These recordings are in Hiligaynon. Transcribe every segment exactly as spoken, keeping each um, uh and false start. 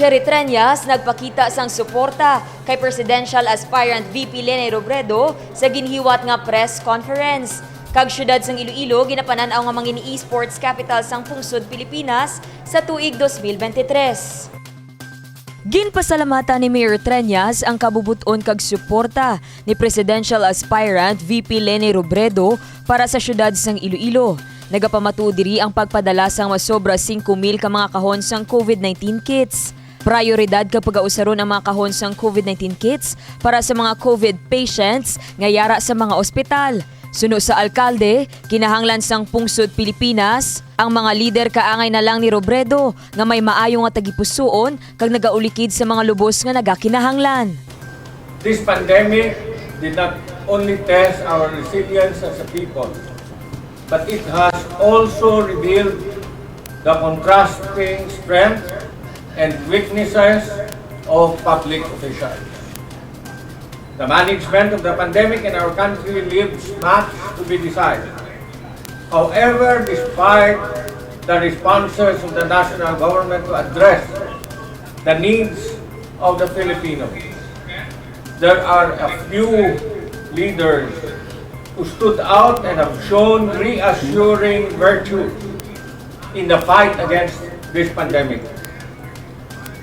Jerry Treñas nagpakita sang suporta kay presidential aspirant V P Leni Robredo sa ginhiwat nga press conference. Kag siyudad sang Iloilo ginapanan-aw nga mangin esports capital sang pungsod Pilipinas sa tuig dos mil bente tres. Ginpasalamatan ni Mayor Treñas ang kabubot-on kag suporta ni presidential aspirant V P Leni Robredo para sa siyudad sang Iloilo. Nagapamatuod diri ang pagpadala sang masobra singko mil ka mga kahon sang COVID nineteen kits. Prayoridad kag pagausaron ang mga kahon sang COVID nineteen kits para sa mga COVID patients nga yara sa mga ospital. Suno sa alkalde, kinahanglan sang pungsod Pilipinas ang mga lider kaangay na lang ni Robredo nga may maayo nga tagipusoon kag nagaulikid sa mga lubos nga nagakinahanglan. This pandemic did not only test our resilience as a people, but it has also revealed the contrasting strength and weaknesses of public officials. The management of the pandemic in our country leaves much to be desired. However, despite the responses of the national government to address the needs of the Filipinos, there are a few leaders who stood out and have shown reassuring virtue in the fight against this pandemic.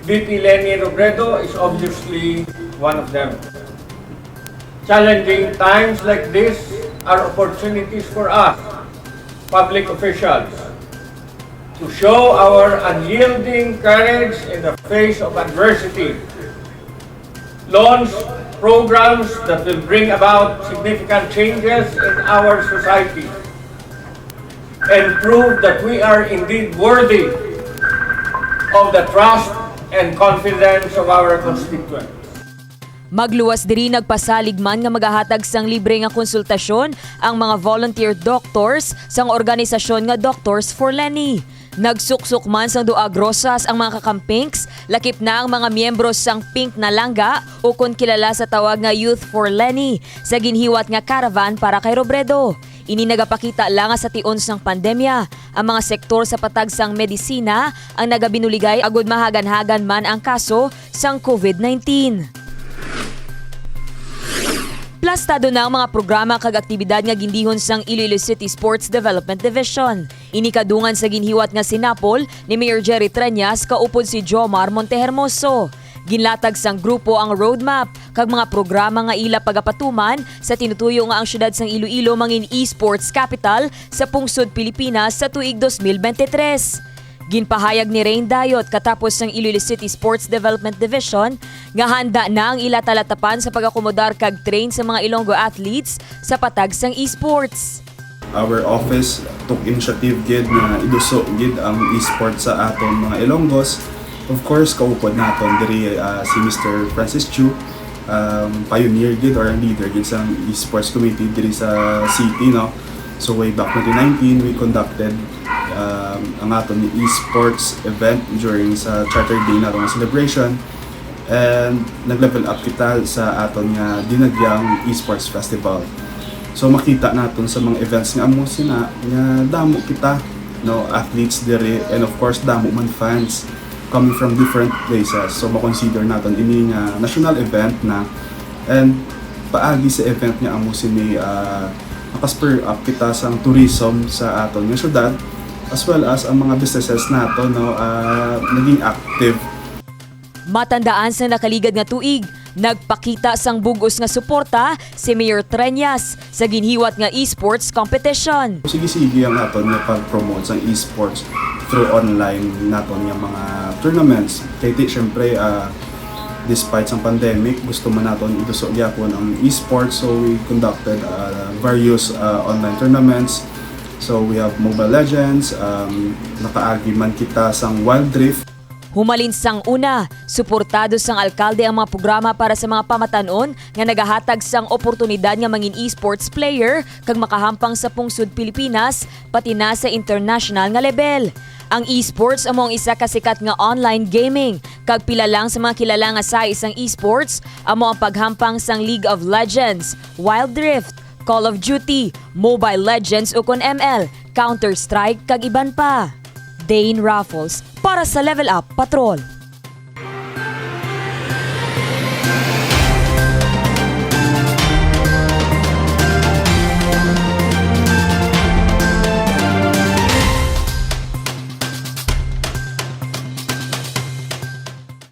V P Leni Robredo is obviously one of them. Challenging times like this are opportunities for us, public officials, to show our unyielding courage in the face of adversity, launch programs that will bring about significant changes in our society, and prove that we are indeed worthy of the trust and confidence of our constituents. Magluwas diri, nagpasalig man nga magahatag sang libre nga konsultasyon ang mga volunteer doctors sang organisasyon nga Doctors for Leni. Nagsuksok man sang duag rosas ang mga kakampinks, lakip na ang mga miyembro sang Pink na Langga, ukon kilala sa tawag nga Youth for Leni, sa ginhiwat nga caravan para kay Robredo. Ini nagapakita lang nga sa tion sang pandemya, ang mga sektor sa patag sang medisina ang nagabinuligay agud mahaganhagan man ang kaso sang COVID nineteen. Plastado na ang mga programa kag aktibidad nga gindihon sang Iloilo City Sports Development Division. Ini kadungan sa ginhiwat nga sinapol ni Mayor Jerry Treñas kaupod si Jomar Montehermoso. Ginlatag sang grupo ang roadmap kag mga programa nga ila pagapatuman sa tinutuyo nga ang siyudad sang Iloilo mangin esports capital sa pungsod Pilipinas sa tuig dos mil bente tres. Ginpahayag ni Rain Dayot, katapos sang Iloilo City Sports Development Division, nga handa na ang ila talatapan sa pag-akomodar kag train sa mga Ilonggo athletes sa patag sang esports. Our office took initiative gid na iduso gid ang esports sa aton mga Ilonggos. Of course, kaupod naton diri, ah, si Mister Francis Chu, um, pioneer gid or leader gid sa esports community diri sa city, no? So, way back twenty nineteen, we conducted, um, ang aton esports event during sa Charter Day nato nga celebration. And nag-level up kita sa aton nga Dinagyang Esports Festival. So, makita naton sa mga events nga amo sina nga damo kita, no, athletes diri, and of course damo man fans coming from different places. So, ma-consider naton ini nga national event na, and paagi sa event nga amo sini, ah, maka-spur up kita sang tourism sa aton nga syudad, as well as ang mga businesses nato, no, ah, naging active. Matandaan, sa nakaligad nga tuig, nagpakita sang bug-os nga suporta si Mayor Treñas sa ginhiwat nga esports competition. Sige-sige ang aton nga pag-promote sang esports through online naton nga mga tournaments. Kay ti, syempre, ah, despite sang pandemic, gusto man naton iduso gyapon ang esports, so we conducted, ah, various, ah, online tournaments. So we have Mobile Legends, um, nakaagi man kita sang Wild Rift. Humalin sang una, suportado sang alkalde ang mga programa para sa mga pamatan-on nga nagahatag sang oportunidad nga mangin esports player kag makahampang sa pungsod Pilipinas, pati na sa international nga lebel. Ang esports amo ang isa ka sikat nga online gaming, kag pila lang sa mga kilala nga sahi sang esports amo ang paghampang sang League of Legends, Wild Rift, Call of Duty, Mobile Legends ukon M L, Counter-Strike, kag iban pa. Dane Raffles para sa Level Up Patrol.